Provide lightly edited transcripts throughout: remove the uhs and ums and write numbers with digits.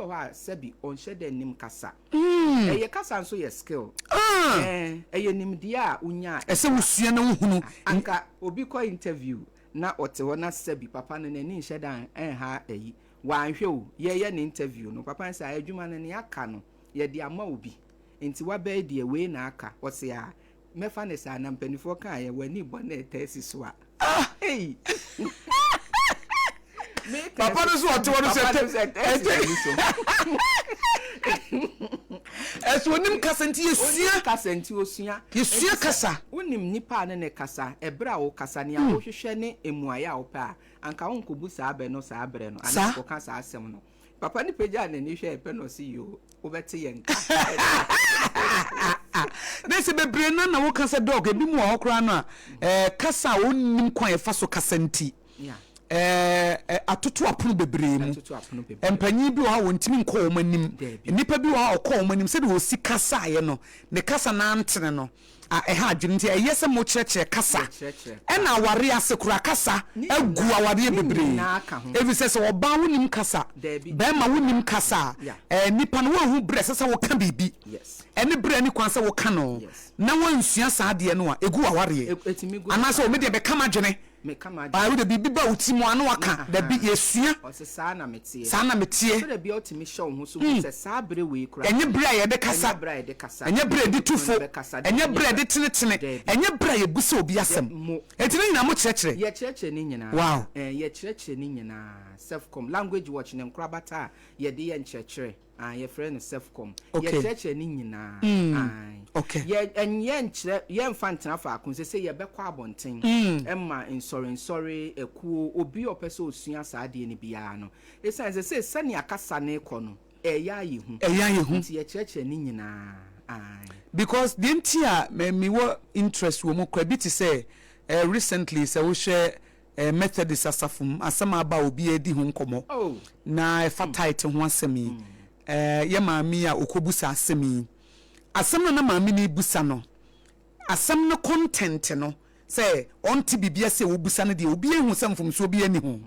wɔ hɔ a sɛbi ɔnhyɛ da nnim kasa. Ɛyɛ kasa nso yɛ skill. Ɛɛ, ɛyɛ nimdeɛ a wonya a. Ɛsɛ wosua na wohunu. Anka obi kɔ interview na ɔte hɔ na sɛbi papa no n'ani nhyɛ da nha ayi. Wanhwɛ o, yɛyɛ no interview no, papa no sɛ ah adwuma no nea aka no yɛde ama obi nti waba yi deɛ wei na aka. Ɔse ah mɛfa no saa na mpaninfoɔ kaeɛ w'ani bɔ na ɛtaa si so a. Ah! Ei! Papa no so ɔte hɔ no sɛ ɛtɛ si n'ani so. Ɛsɛ onim kasa nti yɛsua. Onim kasa nti osua. Yɛsua kasa. Wonim nipa a ne ne kasa, ɛberɛ a wokasa, nea wohwehwɛ ne mmuaeɛ a wopɛ a, anka wonkɔbu saa bɛ no saa berɛ no anaa nkɔka saa asɛm no. Papa no pagyaa n'ani hwɛɛ pɛ na ɔse, Yoo, wobɛte yɛn nka. Na sɛ bebree no na woka sɛ dɔk, ebi mu wɔ hɔ koraa no a, eh, kasa a wɔnnim kwan a ɛfa so kasa nti, eh, eh, atoto apono bebree mu. Mpanyin bi wɔ hɔ a wɔntumi nkɔ wɔn anim. Nnipa bi wɔ hɔ a ɔkɔ wɔn anim sɛdeɛ wɔsi kasaeɛ no, ne kasa no antene no. a ɛha adwene nti ɛyɛ sɛ mokyerɛkyerɛ kasa ɛna awareɛ ase koraa kasa agu awareɛ bebree ɛfiri sɛ sɛ ɔbaa wonim kasa bɛrima wonim kasa a ɛɛ nipa no woahu berɛ ɛsɛ sɛ woka biribi ɛne berɛ ne kwan sɛ woka no na woansua saa adeɛ no a ɛgu awareɛ anaasɛ ɔme deɛ bɛka m'adwene Meka m'adwene. Baa wode biribi ba wo ti mu a na waka. Dabi, yɛsua. Ɔse saa na meteɛ. Saa na meteɛ. Sɛdeɛ bia wotumi hyɛ wo ho so hu sɛ saa berɛ wei koraa. Ɛnyɛ berɛ a yɛde kasa. Ɛnyɛ berɛ a yɛde kasa. Ɛnyɛ berɛ a yɛde tu fo. Bɛkasa. Ɛnyɛ berɛ a yɛde tenetene. Dabi. Ɛnyɛ berɛ a yɛbisa obi asɛm. Mo. Enti ne nyinaa mokyerɛkyerɛ? Yɛkyerɛkyerɛ ne nyinaa. Wow. Ɛɛ, yɛkyerɛkyerɛ ne nyinaa. Selfcom, Language Watch ne nkorabata a yɛde yɛ nkyerɛkyerɛ. Ae, yɛfrɛ no Sefcom. Okay. Yɛkyerɛkyerɛ ne nyinaa. Ae. Okay. Yɛ, ɛn, yɛnkyerɛ, yɛmfa ntena faako. Sese yɛbɛkɔ abɔnten ma nsɔrensɔre, akuo, obi a ɔpɛ sɛ ɔsua saa adeɛ no biara no. Esiane sɛ sese sɛnea kasa no rekɔ no, ɛreyɛ ayɛ hu. Ɛyɛ ayɛ hu. Nti yɛkyerɛkyerɛ ne nyinaa. Ae. Because deɛ nti a me, mewɔ interest wɔ mu koraa, bi te sɛ, eh, recently sɛ wohwɛ eh, Methodist asafo mu asɛm a aba a obiara di ho nkɔmmɔ Oh. na ɛfa tithe ho asɛm yi. Eh, yɛ maame yi a ɔkɔbusa asɛm yi. Asɛm no na maame no rebusa no, asɛm no content no, sɛ ɔnte biribi ase a wɔbusa no deɛ, obiara hu sɛ mfomsoɔ biara nni ho.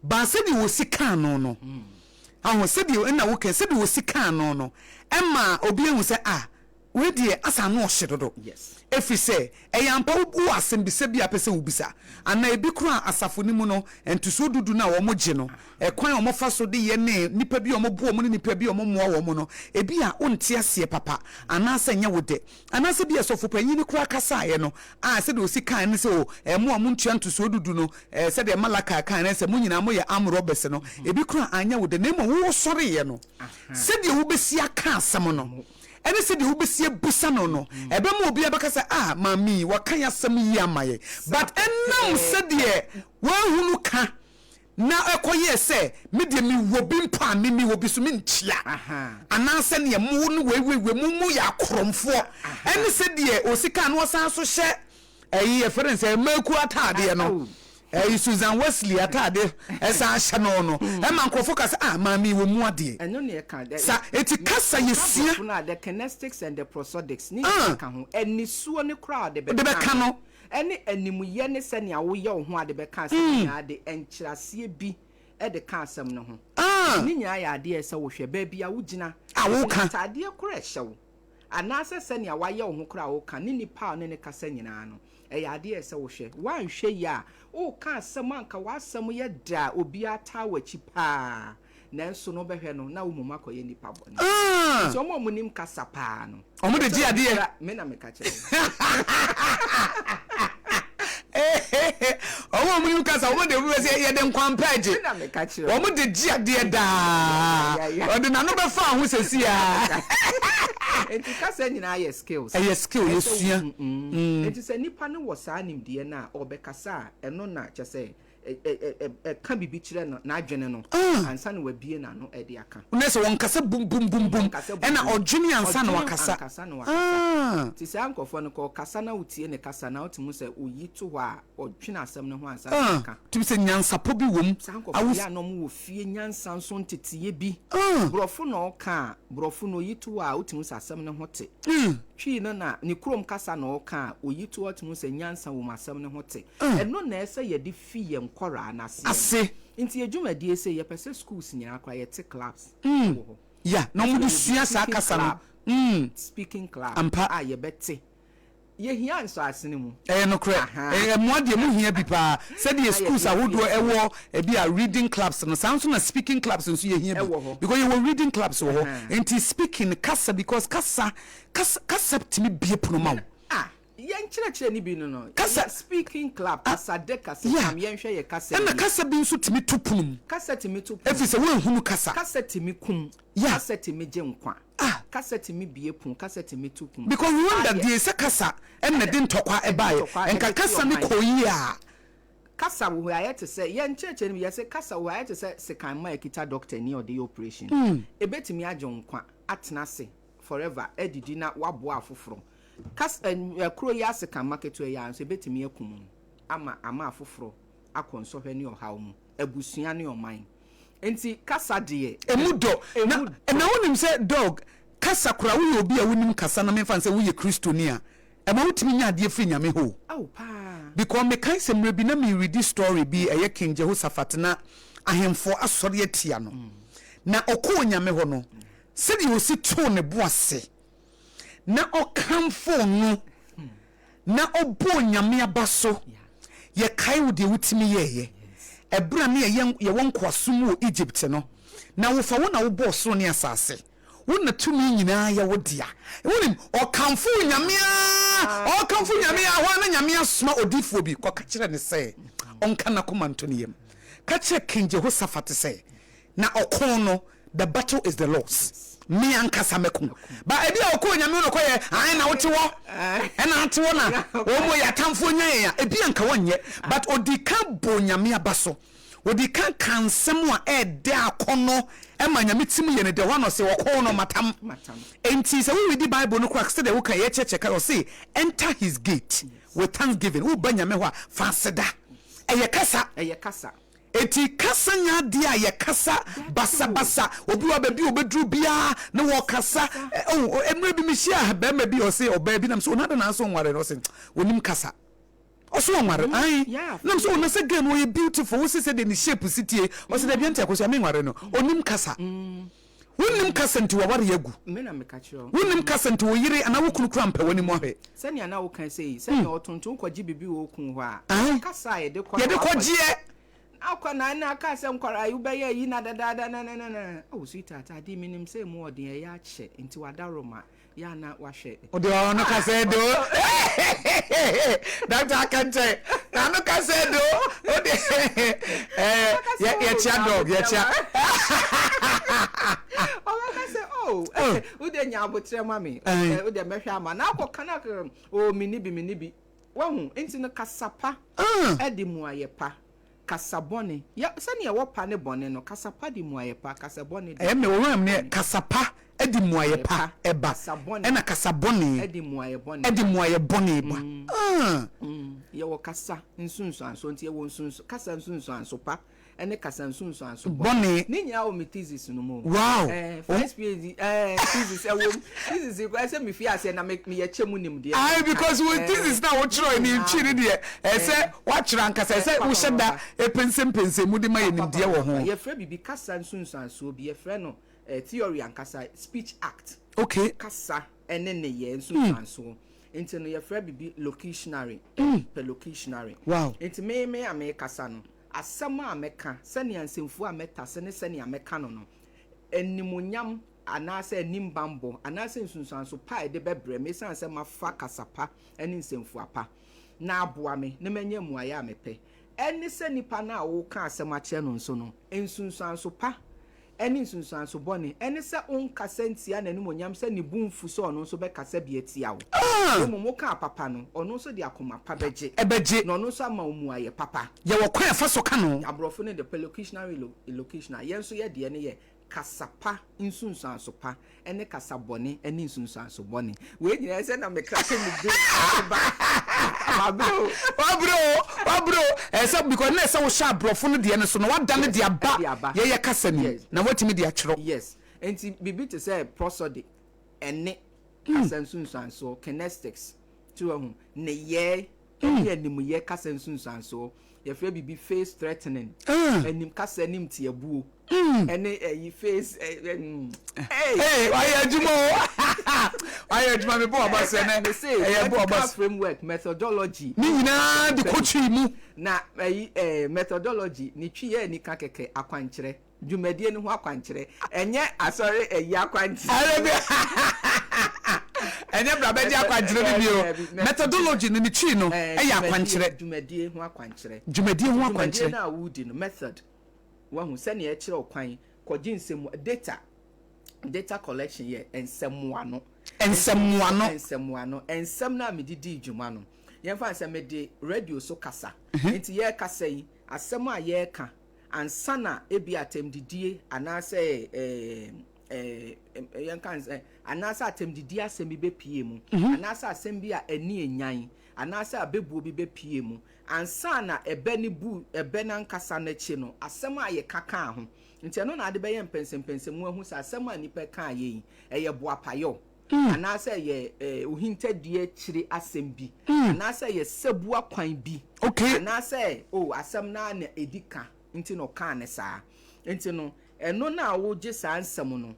But sɛdeɛ ɔsi kaa no no, aho, sɛdeɛ, ɛna woka, sɛdeɛ ɔsi kaa no no, ɛma obiara hu sɛ, ah, Wei deɛ asa ano ɔhye dodo. Ɛfiri sɛ, ɛyɛ ampa wowɔ asɛmmisa bi a wopɛ sɛ wobisa, anaa ebi koraa a asafo no mu no, ntosoɔ du du no a wɔgye no, ɛkwan a wɔfa so de yɛ ne nnipa bi a wɔboa wɔn ne nnipa bi a wɔmmoa wɔn no, ebia wonte aseɛ papa, anaasɛ ɛnyɛ wo dɛ. Anaasɛ ebia sɔfopanyin no koraa kasaeɛ no, a sɛdeɛ ɔsi kaeɛ no sɛ, O, mo a montua ntosoɔ du du no, sɛdeɛ Malakai kaeɛ no sɛ, mo nyinaa moyɛ armed robbers no, ebi koraa anyɛ wo dɛ, na mmom wosɔreeɛ no, sɛdeɛ wobɛsi aka asɛm no. ɛne sɛdeɛ wobɛsi abusa no no, ɛbɛma obiara bɛka sɛ, ah, maame yi, waka yɛn asɛm yie ama yɛn. But ɛnam sɛdeɛ wanhunu ka na ɛkɔyɛɛ sɛ me deɛ mewɔ bi mpo a, me mewɔ bi so mentua, anaasɛ neɛ mo ne wei wei wei mo mo yɛ akorɔmfoɔ, ɛne sɛdeɛ ɔsi kaa na ɔsan so hyɛ Ɛyi yɛfrɛ no sɛ mmaku ataadeɛ no. Ɛyi Susan Wesley ataadeɛ ɛsan ahyɛ no no. Ɛma nkurɔfoɔ ka sɛ ah maame yi wɔ mu adeɛ. Ɛno na ɛka. The, Sa eti kasa yɛ sua. Borɔfo no a the kinestics and the prosodics ne nyinaa ka ho. Anisuo no koraa a ɔde Ɔde bɛka no. Ɛne animuyɛ ne sɛnea woyɛ wo ho a de bɛka asɛm no nyinaa de nkyerɛaseɛ bi de ka asɛm no ho. Nti ne nyinaa yɛ adeɛ a ɛsɛ wohwɛ. Baabi a wogyina. A woka. Ataadeɛ koraa ɛhyɛ wo. Anaasɛ sɛnea wayɛ wo ho koraa a woka ne nnipa a ɔne no kasa nyinaa no, ɛyɛ ade a ɛsɛ sɛ wohwɛ. Woanhwɛ yie a, woreka asɛm a anka w'asɛm yɛ dɛ a obiara taa w'akyi paa, nanso no wobɛhwɛ no na wo mmom akɔyɛ nnipa bɔne. Nti wɔn a wɔnim kasa paa no, Wɔn de gye adeɛ. Me na meka kyerɛ wo. Wɔn a wɔnim kasa, wɔn de wɔn sɛ yɛde nkwampɛ agye. Me na meka kyerɛ wo. Wɔn de gye adeɛ daa. Ɔde n'ano bɛfa ho sɛsi a. Nti kasa nyinaa yɛ skills. Ɛyɛ skill, yɛsua. Nti sɛ nipa no wɔ saa nimdeɛ no a, ɔbɛkasa a, ɛno na kyɛ sɛ ɛka biribi kyerɛ no, n'adwene no, ansa na wabue n'ano de aka. Na sɛ wɔnkasa bum bum bum bum, ɛna ɔdwene ansa na wakasa. Ɔdwene ansa na wakasa. Nti saa nkurɔfoɔ no, kɔ ɔkasa na wotie ne kasa na wote mu sɛ oyi to hɔ a, ɔdwene asɛm no ho ansa na waka. Tumi sɛ nyansapɔ bi wɔ mu. Saa nkurɔfoɔ yɛ a na wɔn wɔ fie nyansa nso nteteeɛ bi. Borɔfo na ɔka a, borɔfo no oyi to hɔ a, wote mu sɛ asɛm no ho te. Twi no na, ne kurom kasa na ɔka a, oyi to hɔ a, wote mu sɛ nyansa wɔ mu, asɛm no ho te. Ɛno na ɛsɛ yɛde fi yɛn nkɔraa no aseɛ no. Ase. Nti yɛ dwumadie sei, yɛpɛ sɛ schools nyinaa koraa yɛte clubs wɔ hɔ. Yeah, na wɔn de sua saa kasa no. Speaking club Ampa. a yɛbɛte. Yɛhia nsɔasene mu. Ɛyɛ nokorɛ. Ahaa. Mmoa deɛ mo hia bi paa. Sɛdeɛ Na schools yɛde afi ahodoɔ aseɛ. ɛwɔ ebi a reading clubs no, saa nso na speaking clubs nso yɛhia bi. Ɛwɔ hɔ. Because yɛwɔ reading clubs wɔ hɔ. Ahaa. Nti speaking, kasa, because kasa, kasa, kasa tumi bue pono ma wo. Ah, yɛn nkyerɛkyerɛ no bi no no, Kasa. yɛyɛ speaking club, Ah, kasa dɛ, kasa yeah. tam, yɛnhwɛ yɛ kasa Ɛna yie. kasa bi nso tumi to pono mu. Kasa tumi to pono Ɛfiri mu. sɛ woanhunu kasa. Kasa tumi kum. Yeah. Kasa tumi gye nkwa. Ah. Kasa tumi bue pon, kasa tumi to pon. Because Rwanda Ayɛ. deɛ sɛ kasa ɛna ɛde ntɔkwa Ɛde ɛbaeɛ. ntɔkwa Nka ɛbɛte kasa no ɔman. kɔɔ yie a. Kasa wɔ hɔ ayɛ te sɛ, yɛn nkyerɛkyerɛ no mu yɛse kasa wɔ hɔ ayɛ te sɛ sekan mma a ɛkita doctor ni a ɔde yɛ operation. Ɛbɛtumi agye wo nkwa, atena ase forever, adidi na woaboa afoforɔ. Kas ɛ kuro yi asekamma ketewa yi ara nso, ɛbɛtumi akum wo ama ama afoforɔ akɔ nsɔhwɛ ne ɔhaw mu, abusua ne ɔman. Enti kasa deɛ, Ɛmu dɔ. Na, ɛmu dɔ. na wonim sɛ, Doug, kasa koraa, woyɛ obi a wonim kasa na memfa no sɛ woyɛ Kristoni a, ɛma wotumi nya adeɛ firi Nyame hɔ o. Ao, paa. Because mekae sɛ mmerɛ bi na meredi story bi, ɛyɛ King Jehoshaphat na ahemfo asɔre atia no. Na ɔkɔɔ Nyame hɔ no, sɛdeɛ ɔsi too ne bo ase na ɔkamfoo no na ɔbɔɔ Nyame aba so. Yɛkae wo deɛ wotumi yɛeɛ ɛberɛ a na yɛyɛ yɛwɔ nkoasom mu wɔ Egypt no, na wofa wo na wobɔɔ soro ne asase, wo na tumi nyinaa yɛ wo dea. Wonim, ɔkamfoo Nyame ara, ɔrekamfo Nyame ara, hɔ ara na Nyame asoma odiyifoɔ bi kɔka kyerɛ no sɛ ɔnka n'akoma nto ne yam. Ka kyerɛ King Jehoshaphat sɛ, Na ɔko no, the battle is the Lord's, me ankasa mɛko. Ba ebi a ɔkɔ Onyame hɔ na ɔkɔyɛ, ae na wote hɔ, ɛna ate hɔ na wɔn yɛ atamfoɔ nya yɛn a, ebi anka wɔnyɛ. But ɔdi kan bɔ Onyame aba so, ɔdi kan ka nsɛm a ɛɛdɛ akɔnnɔ ɛma Nyame tim yɛ no dɛ, hɔ a na ɔse ɔko no matam. Enti sɛ wo readi Bible no koraa sɛdeɛ woka yɛkyerɛkyerɛ ka ɔse enter his gate with thanksgiving, woba Nyame hɔ a fa aseda. Ɛyɛ kasa. Ɛyɛ kasa. Enti kasa nyɛ adeɛ a yɛkasa basabasa. Obi wɔ hɔ a baabi a ɔbɛduru biara na wɔkasa. Oh, mmerɛ bi mehyiaa barima bi ɔse ɔbaa bi na mesɛ ɔno adɛn na asɛ ɔnware no ɔse ɔnim kasa. Ɔse ɔnware ae. Na mesɛ oh na sɛ girl no ɔyɛ beautiful wose sɛdeɛ ne shape si tie ɔse dabi ɛnte Akosua menware no ɔnim kasa. Wonnim kasa nti w'aware agu. Me na meka kyerɛ wo. Wonnim kasa nti wo yere anaa wo kunu koraa mpɛ w'anim ahwɛ. Sɛnea na woka sei, sɛnea ɔtonton kɔgye biribi wɔ wo kunu hɔ a, Ae. kasa a yɛde kɔ na Yɛde wakɔgye. kɔgyeɛ. Na akɔ na na aka sɛ nkwadaa yi wobɛyɛ ayi na dadaada na na na na. Oh sweetheart, ade yi menim sɛ emu ɔden ɛyɛ akyɛ nti w'adaworoma. Yɛ a na wahwɛ. Ɔde ɔno kasa ɛde o. Doctor aka nkyɛn. N'ano kasa ɛde o. Ɔde ɛɛ yɛ yɛkyia dog yɛkyia. Ɔbɛka sɛ oh wo de nya abotrɛ ma me. Wo de mɛhwɛ ama na akɔ ka na oh menni bi menni bi. Wahu nti no kasa pa ɛde muayɛ pa. Kasa bɔne, yɛ, sɛnea ɛwɔ pa ne bɔne no, kasa pa de mmuaeɛ pa, kasa bɔne de Ɛyɛ me, owura mu mmuaeɛ neɛ, bɔne. kasa pa de mmuaeɛ pa Pa, ba, kasa bɔne ɛna kasa bɔne de mmuaeɛ bɔne de ba. mmuaeɛ bɔne ba. Ah. Yɛwɔ kasa nsunsuansoɔ, nti yɛwɔ nsunsu, kasa nsunsuanso pa ne kasa nsunsuanso bɔne. Bɔne. Ne nyinaa wɔ me thesis no mu o. Wow! Eh, first PhD, eh, thesis ɛwɔ mu. Thesis yi koraa sɛ mefii aseɛ na me, meyɛ kyɛ mu nimdeɛ. Aye because wo thesis na wokyerɛw ne ntwi no deɛ ɛsɛ woakyerɛ ankasa ɛsɛ wohyɛ da pɛnsɛmpɛnsɛn mu de ma yɛ nimdeɛ wɔ ho. Yɛfrɛ biribi kasa nsunsuansoɔ bi yɛfrɛ no theory ankasa speech act. Okay. Kasa ne nneyɛɛ nsunsuansoɔ nti no yɛfrɛ biribi locutionary perlocutionary. Wow. Nti me me a mekasa no asɛm a mɛka sɛnea nsɛmfua a mɛtase ne sɛnea mɛka no no animuonyam anaasɛ anim bammɔ, anaasɛ nsunsuanso pa a ɛde bɛbrɛ me esiane sɛ mafa kasa pa ne nsɛmfua pa na aboa me na manya mmuae a mepɛ. Ɛne sɛ nipa no a woreka asɛm akyerɛ no nso no, nsunsuanso pa ne nsunsuanso bɔne, ɛne sɛ wonkasa ntia n'animuonyam sɛ ne bo mfu sɛ ɔno nso bɛkasa bi atia wo, na mmom wokaa papa no, ɔno nso de akoma pa bɛgye, Ɛbɛgye. na ɔno nso ama wo mmuaeɛ papa. Yɛwɔ kwan a ɛfa so ka no. Aborɔfo no de, perlocutionary illocutionary, yɛn nso yɛ deɛ no yɛ Kasa pa nsunsuanso pa ne kasa bɔne ne nsunsuanso bɔne. Wei nyinaa ɛsɛ na me krake me brain ase ba. Mabrɛ o. Wabrɛ o, wabrɛ o. Ɛsɛ because na ɛsɛ wohyɛ aborɔfo no deɛ no so na wada no de aba yɛyɛ kasa no mu na watumi de atwerɛ. Yes. Nti biribi te sɛ prosody, ɛnne, kasa nsunsuansoɔ, kinestics, so wahu, nneyɛɛ ne animyɛ kasa nsunsuansoɔ. Yɛfrɛ biribi face threatening. Ah. Anim kasa anim tiabuo. Ɛne ɛyi face ɛ ɛ mm. Hey! Hey, wayɛ adwuma o. Wayɛ adwuma me bɔ aba sɛ nɛ. Me se Ɛyɛ bɔ aba. theoretical framework, methodology. Ne nyinaa de kɔ twi mu. Na ɛyi ɛɛ methodology ne twi yɛ anika kɛkɛ akwankyerɛ. Dwumadie no ho akwankyerɛ. Ɛnyɛ asɔre ayi akwankyerɛ. Ɛnyɛ bi ɛnyɛ bra bɛgye akwankyerɛ no bi o. Methodology no ne twi no ɛyɛ akwankyerɛ. Dwumadie ho akwankyerɛ. Dwumadie ho akwankyerɛ. Dwumadie no a wodi no method wahu sɛnea ɛkyerɛ ɔkwan kɔgye nsɛm data data collection yɛ nsɛmmoano. Nsɛmmoano. Nsɛmmoano. Nsɛm no a mede dii dwuma no yɛmfa sɛ mede radio so kasa. Nti yɛrekasa yi asɛm a yɛreka ansa na ebia atɛmdidie anaasɛ ɛɛ yɛnka nsɛ anaasɛ atɛmdidie asɛm bi bɛpie mu mhm. anaasɛ asɛm bi a ɛni enyan anaasɛ abɛbuo bi bɛpie mu ansa na ɛbɛ ne bu ɛbɛ n'ankasa n'akyi no asɛm a yɛka kaa ho nti ɛno na ade bɛyɛ mpɛnsɛmpɛnsɛmu ahu sɛ asɛm a nipa kaa yɛ yi ɛyɛ boapayɔ mm. anaasɛ ɛyɛ eh, ohintadua akyire asɛm bi mm. anaasɛ ɛyɛ sɛbua kwan bi okay. anaasɛ o oh, asɛm no na ɛdi ka nti na ɔkaa ne saa nti no ɛno na wogye saa nsɛm no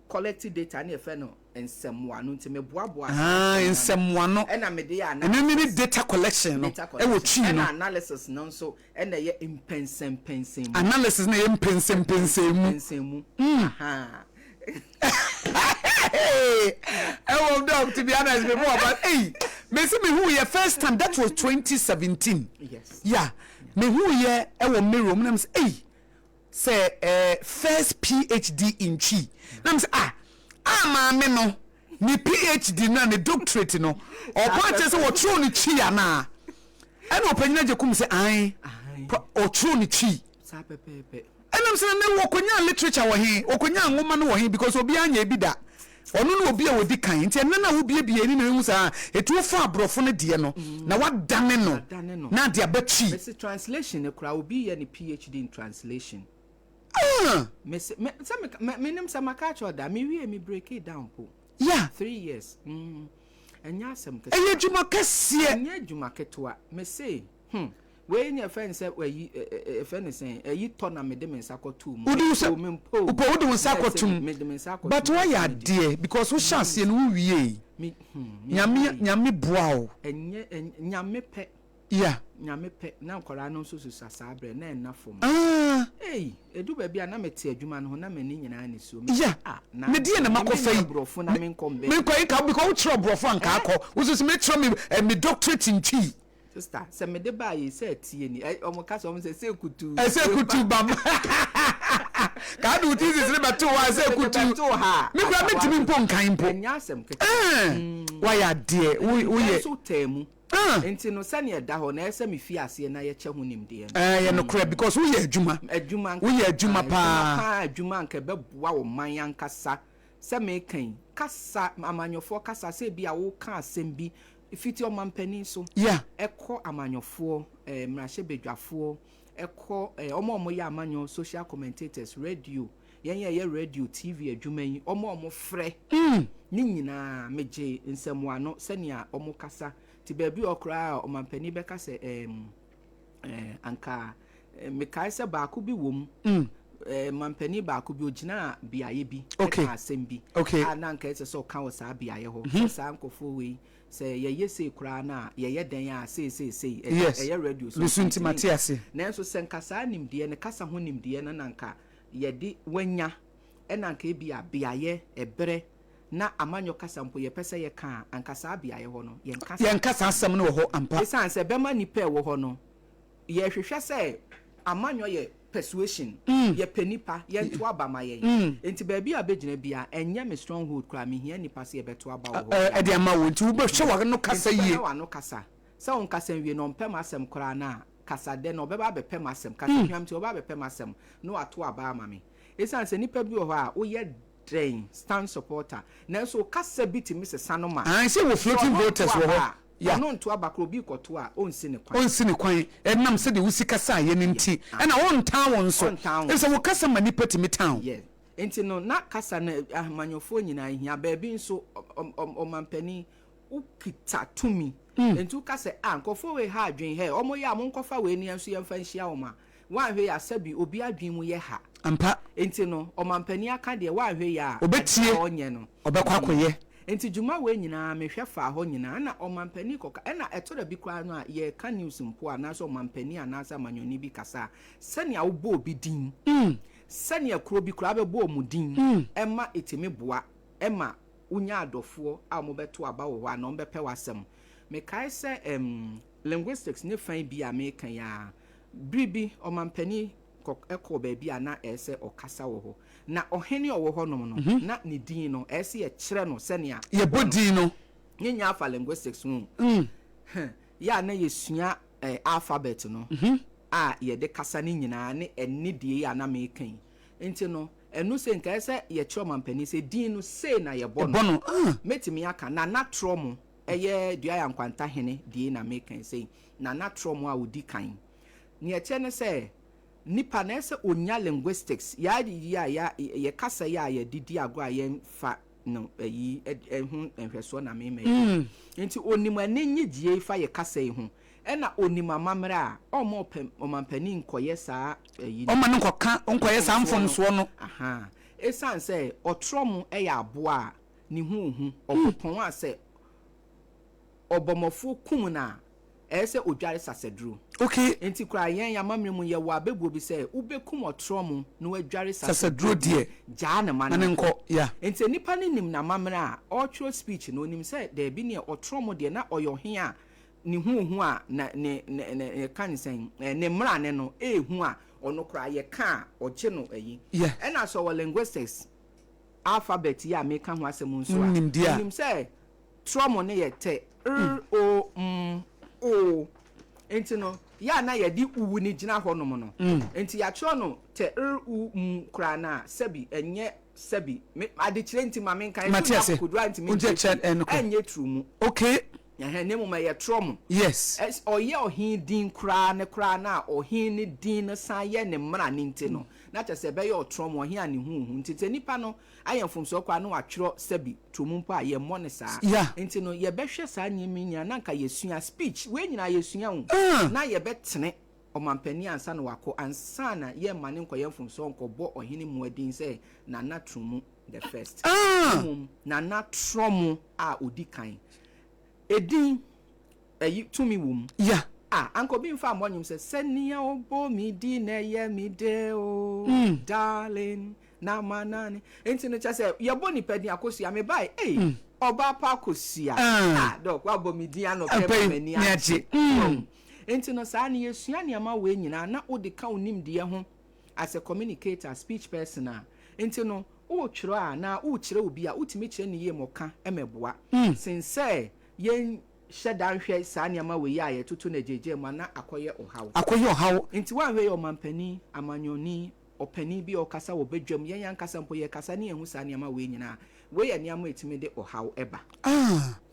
collect data ne yɛfrɛ no nsɛmmoa no nti meboaboa ah, nsɛmmoa no ɛna mede yɛ analysis ɛno ne data collection no ɛwɔ twi no ɛna analysis no nso ɛna ɛyɛ mpɛnsɛmpɛnsɛn mu analysis na ɛyɛ mpɛnsɛmpɛnsɛn mu mpɛnsɛn mu mm. aha ɛwɔ dɔk to be honest me bɔ ɔba ei mesi me hu yɛ first time that was 2017 yes yeah me hu yɛ ɛwɔ mirror mu na me sɛ ei sɛ eh, first phd in twi na me sɛ ah ah maame no ne phd no ne doctorate no ɔkɔ akyerɛ sɛ wɔtwerɛ ne twi anaa ɛna ɔpanyin agye kum sɛ ae ɔtwerɛ ne twi saa pɛpɛɛpɛ ɛnam sɛ ne wɔkɔnyaa literature wɔ he wɔkɔnyaa nwoma no wɔ he because obiara nyɛ bi da ɔno ne obi a wɔdi kan nti ɛnɛ no a wobiebie ni na ehu saa ɛtu wofa aborɔfo no deɛ no na wadane no na ade abɛtwi mesi translation no koraa obi yɛ ne phd in translation ah. mesi me sɛ me menim sɛ maka akyerɛ ɔda mewie me break it down po 3 years ɛnyɛ asɛm kɛseɛ ɛyɛ adwuma kɛseɛ ɛnyɛ adwuma ketewa mese wei ne ɛfɛ ne sɛ ɛyi ɛfɛ ne sɛn ɛyi tɔ na mede me nsa kɔto mu wode wo sɛ wopɛ wode wo nsa akɔto mu mede me nsa akɔto but woayɛ adeɛ because wohyɛ aseɛ no wowie nyame nyame boa wo ɛnyɛ nyame pɛ nyame pɛ na nkwaraa no nso susa saa berɛ na ɛna fam ah. Ei edu baabi a na mete adwuma no ho na m'ani nyinaa ne suo yeah me deɛ na makɔfa yi borɔfo na menkɔ mbɛ menkɔ yi ka because wokyerɛ borɔfo anka akɔ wososo mekyerɛ me me doctorate in twi sister sɛ mede baa yi sɛ tie ni ɔmo ka sɛ ɔmo sɛ sɛ kutu ɛsɛ kutu bam kaa de wo thesis ne bɛto hɔ a sɛ kutu me kura mentumi mpo nkan mpo ɛnyɛ asɛm ketewa wayɛ adeɛ woyɛ nso tɛɛ mu nti no sɛnea ɛda hɔ na ɛsɛ me fi aseɛ na yɛkyɛ ho nimdeɛ no ɛyɛ nokorɛ because woyɛ adwuma adwuma woyɛ adwuma paa paa adwuma nka ɛbɛboa wo man ankasa sɛ mekan kasa amanyɔfoɔ kasa sɛ bi a woka asɛm bi fiti ɔmampanin so ɛkɔ amanyɔfoɔ ɛɛ mmarahyɛbadwafoɔ ɛkɔ ɛɛ ɔmo a ɔmo yɛ amanyɔ social commentators radio yɛn yɛ yɛ radio tv adwuma yi ɔmo a ɔmo frɛ ne nyinaa megye nsɛmmoano sɛnea ɔmo kasa ti baabi a ɔkoraa ɔmampanin bɛka sɛ ɛɛm ɛɛ anka mekae sɛ baako bi wɔ mu ɛɛ mampanin baako bi ogyina beaeɛ bi ɛka asɛm bi a na anka ɛsɛ sɛ ɔka wɔ saa beaeɛ hɔ sɛ saa nkɔfoɔ wei sɛ yɛyɛ sei koraa na yɛyɛ dɛn a sei sei sei ɛyɛ radio so nti mate ase nanso sɛ nka saa nimdeɛ no kasa ho nimdeɛ no na nka yɛde wanya ɛna nka ebi a beaeɛ ɛberɛ na amanyɔ kasa mpo yɛpɛ sɛ yɛka a anka saa beaeɛ hɔ no yɛnka yɛnka saa asɛm no wɔ hɔ ampa ɛsiane sɛ bɛma nipa ɛwɔ hɔ no yɛhwehwɛ sɛ amanyɔ yɛ persuasion yɛpɛ nipa yɛnto aba ma yɛn nti baabi a bɛgyina bia ɛnyɛ me stronghold koraa mehia nipa sɛ yɛbɛto aba wɔ hɔ ɛde ama wo nti wobɛhwɛ w'ano kasa yie nti w'ano kasa sɛ wo nkasa nwie na ɔmpɛ m'asɛm koraa no a kasa dɛ na ɔbɛba abɛpɛ m'asɛm kasa hwam nti ɔbɛba abɛpɛ m'asɛm na wato aba ama me ɛsiane sɛ nipa bi wɔ hɔ a woyɛ dɛn stand supporter nanso kasa bi tumi sesa no ma sɛ wɔ floating voters wɔ hɔ ɔno nto aba koro obi kɔto a ɔnsi ne kwan ɔnsi ne kwan ɛnam sɛdeɛ wosi kasa a yɛ no nti ɛna ɔntan wo nso ɛsɛ wo kasa ma nipa tumi tan yes nti no na kasa no amanyɔfoɔ nyinaa hia baabi nso ɔmampanin. Wokita tumi. Enti woka sɛ, Ah, nkurɔfoɔ wei ha adwene, hɛ, wɔyɛ a monkɔfa wei ne yɛn nso yɛmfa nhyia wɔn a, woanhwɛ yie a, sɛbi obi adwene mu yɛ ha. Ampa. Enti no, ɔmampanin aka deɛ, woanhwɛ yie a, adeɛ Ɔbɛtie, a ɔnyɛ no. ɔbɛkɔ akɔyɛ. Enti dwuma wei nyinaa, mehwɛ faa hɔ nyinaa, ɛna ɔmampanin kɔka, ɛna ɛtɔ da bi koraa no a, yɛreka news mpo a, anaasɛ ɔmampanin anaasɛ amanyɔni bi kasa a, sɛnea wobɔ obi din, sɛnea kuro bi koraa bɛbɔ wɔn din, ɛma ɛtumi boa ma wonya adɔfoɔ a wɔbɛto aba wɔ hɔ anaa wɔbɛpɛ w'asɛm. Mekae sɛ ɛm, linguistics ne fan bi a meka yi ara, bere bi ɔmampanin kɔ, kɔɔ baabi a na ɛyɛ sɛ ɔkasa wɔ hɔ. Na ɔhene a ɔwɔ hɔnom no, na ne din no, ɛyɛ sɛ yɛkyerɛ no sɛnea yɛbɔ no. din no. Ne nyinaa fa linguistics ho. Yɛ a na yɛsua eh, alphabet no a yɛde kasa no nyinaa ne ɛnne deɛ yi a na meka yi. Nti no, ɛno sei nka ɛyɛ sɛ yɛkyerɛ ɔmampanin sɛ din no sei na yɛbɔ no. Yɛbɔ no, ah. Mɛtumi aka, Nana Trɔmo, ɛyɛ Duaya Nkwanta hene deɛ na meka yi sei, Nana Trɔmo a ɔdi kan. Nea ɛteɛ ne sɛ, nipa no ɛyɛ sɛ ɔnya linguistics, yɛ ade yi a yɛ, yɛ kasa yi a yɛde di agorɔ a yɛmfa no ayi ho nhwɛsoɔ na mema yi. Nti ɔnim ɛne nnyegyeɛ yi fa yɛ kasa yi ho, ɛna ɔnim amammerɛ a, ɔmma ɔpɛ, ɔmampanin nkɔyɛ saa ayi no. Ɔmma no nkɔka, nkɔyɛ saa mfomsoɔ no. Ahaa. Ɛsiane sɛ ɔtorɔmo yɛ aboa a ne ho ɔhu, ɔbɔpɔn a sɛ ɔbɔmmɔfoɔ kum no a, ɛyɛ sɛ ɔdware sasaduro. Okay. Nti koraa yɛn yɛn amammerɛ mu yɛwɔ abɛbuo bi sɛ wobɛkum ɔtorɔmo na wadware sasaduro sasaduro deɛ, gyaa no ma ma no no nkɔ. nkɔ, yeah. Nti nipa no nim n'amammerɛ a, ɔretwerɛ speech no, ɔnim sɛ daabi neɛ ɔtorɔmo deɛ na ɔyɛ ɔhe a ne ho hu a na ne ne ne yɛka ne sɛn eh, ne mmrane no ɛɛhu a ɔno koraa yɛka a ɔgye no ayi. Yeah. Ɛna sɛ ɔwɔ linguistics alphabet yi a meka ho asɛm nso a, Nimdeɛ a. ɔnim sɛ trɔmo no yɛ tɛ, r, o, m, o. Nti no, yɛ a na yɛde u no gyina hɔnom no, nti yɛatwerɛ no tɛ, r, u, m koraa no a, sɛbi ɛnyɛ sɛbi, me, adekyerɛ nti ma menka, ɛsɛ Mate onya ase. akokoduru a ntumi Wonti nkyerɛ ɛkyerɛ tiri, ɛno korɛ. ɛnyɛ turu mu. Okay. Ɛhɛn, na mmom ɛyɛ trɔmo. Yes. Ɛs, ɔyɛ ɔhen din koraa no koraa no a ɔhen no din no san yɛ ne mmara no nti no, na kyerɛ sɛ ɛbɛyɛ ɔtrɔmo, ɔhen a ne ho nhu. Nti sɛ nipa no ayɛ mfomsoɔ koraa na watwerɛ sɛbi tomu mpo a, yɛmmɔ no saa. Yeah. Nti no, yɛbɛhwɛ saa nneɛma yi nyinaa na anka yɛsua. Speech, wei nyinaa yɛsua o. Ah. Na yɛbɛtene ɔmampanin ansa na wakɔ, ansa na yɛmma no nkɔyɛ mfomsoɔ nkɔbɔ ɔhene mmoa din sɛ Nana Trumu the first. Ah. Mmom, Nana Trɔmo a ɔdi kan. Edin, ɛyi, tumi wɔ mu. Yeah. Ah, anka obi mfa mmɔ nnwom sɛ, sɛnea ɔbɔ me din na ɛyɛ me dɛ o, darling, na manane. Nti no kyerɛ sɛ, yɛbɔ nipa din Akosua, mebae, ei, ɔbaa pa Akosua. Ah, dɔk, woabɔ me din anɔpa yi ma m'ani agye. Wahu? Nti no saa no, yɛsua nneɛma wei nyinaa na wode ka wo nimdeɛ ho as a communicator, speech person a. Nti no, woretwerɛ a anaa worekyerɛ obi a, wotumi kyerɛ no yie ma ɔka ma ɛboa sen sɛ yɛnhyɛ da nhwɛ saa nneɛma wei a yɛtoto no agyaagyaa mu a na akɔyɛ ɔhaw. Akɔyɛ ɔhaw. Nti woanhwɛ yɛ ɔmampanin, amanyɔni, ɔpanin bi a ɔkasa wɔ badwam, yɛn ankasa mpo yɛkasa ne yɛhu saa nneɛma wei nyinaa. Wei yɛ nneɛma a ɛtumi de ɔhaw ba.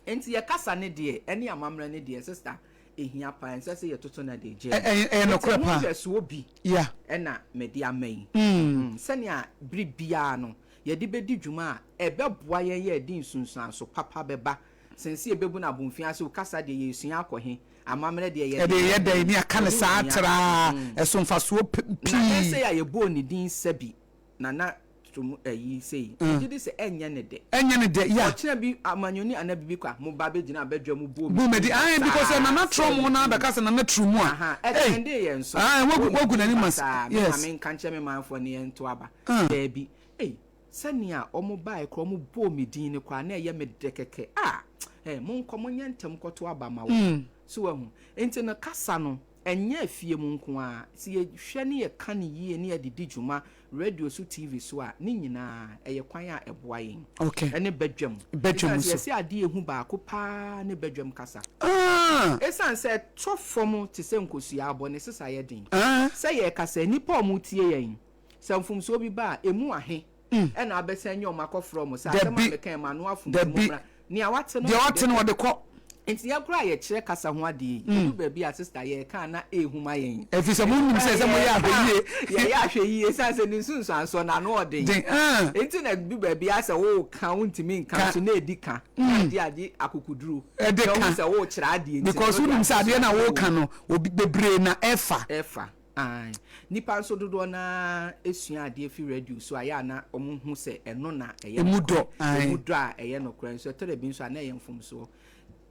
Nti yɛkasa no deɛ ɛne amammerɛ no deɛ sister, ɛhia paa, ɛnsɛ sɛ yɛtoto no agyaagyaa mu. Ɛyɛ Nti nokorɛ ho paa. nhwɛsoɔ bi Yeah. na mede ama yi. Sɛnea bere biara no yɛde bedi dwuma a ɛbɛboa yɛn yɛ ɛde nsunsuanso papa bɛba sen sɛ yebebu no abomfiaa sɛ kasa deɛ yɛresua akɔ he, amammerɛ deɛ yɛde Ɛde yɛ yɛ dɛn dɛn, ne aka no ɛho saa nhia. traa, ɛso mfasoɔ Na yɛn pii. sei a yɛbɔɔ ne din sɛbi Nana Tom ayi sei, megye di sɛ ɛnyɛ ne dɛ. Ɛnyɛ ne dɛ, yeah. Ɔkyena bi amanyɔni anaa biribi kɔ a, mo ba bɛgyina abadwa mu bɔ Bu me me din din, ae, because basaa sɛ Nana sɛ Trɔm ne no ara din. bɛka sɛ Nana Trumu a, Aha, ei, ɛtrɛndee yɛn so. ae, Bɔ wagu, me wagu din n'anim ase, basaa, me yes. maame nka nkyerɛ me manfoɔ ne yɛnto aba. Ah. Daabi. Ei, sɛnea wɔn baeɛ koraa, wɔn bɔɔ me din no koraa, na ɛyɛ me dɛ kɛkɛ. Ah, eh, monkɔ, monyɛ ntɛm nkɔto aba ma wɔn. So wahu? Enti no, kasa no, Ɛnyɛ afie mu nko ara. Sɛ yɛhwɛ na yɛka no yie na yɛde di dwuma radio so, TV so a, ne nyinaa, ɛyɛ kwan a ɛboa yɛn. Okay. Ɛne badwam. Badwam Ɛsiane sɛ nso. yɛse adeɛ a ɛhu baako pa ara ne badwam kasa. Ah! Ɛsiane sɛ ɛtɔ fam te sɛ nkosua abɔ, ne sesa yɛ den. Ah! Sɛ yɛrekasa a, nnipa a wɔretie yɛn, sɛ mfomsoɔ bi ba a, ɛmu ahe na abɛsan anya wɔn akɔfrɛ wɔn sɛ asɛm a Dabi. mekae, m'ano afom nti Dabi. mommra. Nea wate no Deɛ na wate ɔde no kɔ. ɔde kɔ. Nti yɛn koraa a yɛkyerɛ kasa ho adeɛ yi, ɛdu baabi a sister yɛreka a na ɛrehu ma yɛn. Ɛfiri sɛ monim sɛ sɛ moyɛ ahwɛyie. Yɛyɛ ahwɛyie ɛsiane sɛ ne nsunsuansoɔ no ano ɔden. Den, ah. Nti na ɛdu baabi a sɛ woreka wontumi nka nso na ɛdi ka. Na ade agye akokoduro. Ɛde Na ka. wohu sɛ worekyerɛ adeɛ nti no Because wode wonim sɛ adeɛ no a adesoa woreka no, obi bebree na ɛfa. Ɛfa. Aane. Nnipa nso dodoɔ no ara sua adeɛ firi radio so a, ɛyɛ a na wɔhu sɛ ɛno na ɛyɛ Ɛmu nokorɛ. dɔ, aane. Ɛmu dɔ a ɛyɛ nokorɛ nso ɛtɔ da bi nso a na ɛyɛ mfomsoɔ.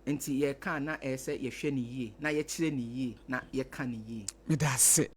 Nti yɛreka a na ɛyɛ sɛ yɛhwɛ no yie, na yɛkyerɛ no yie, na yɛka no yie. Meda ase.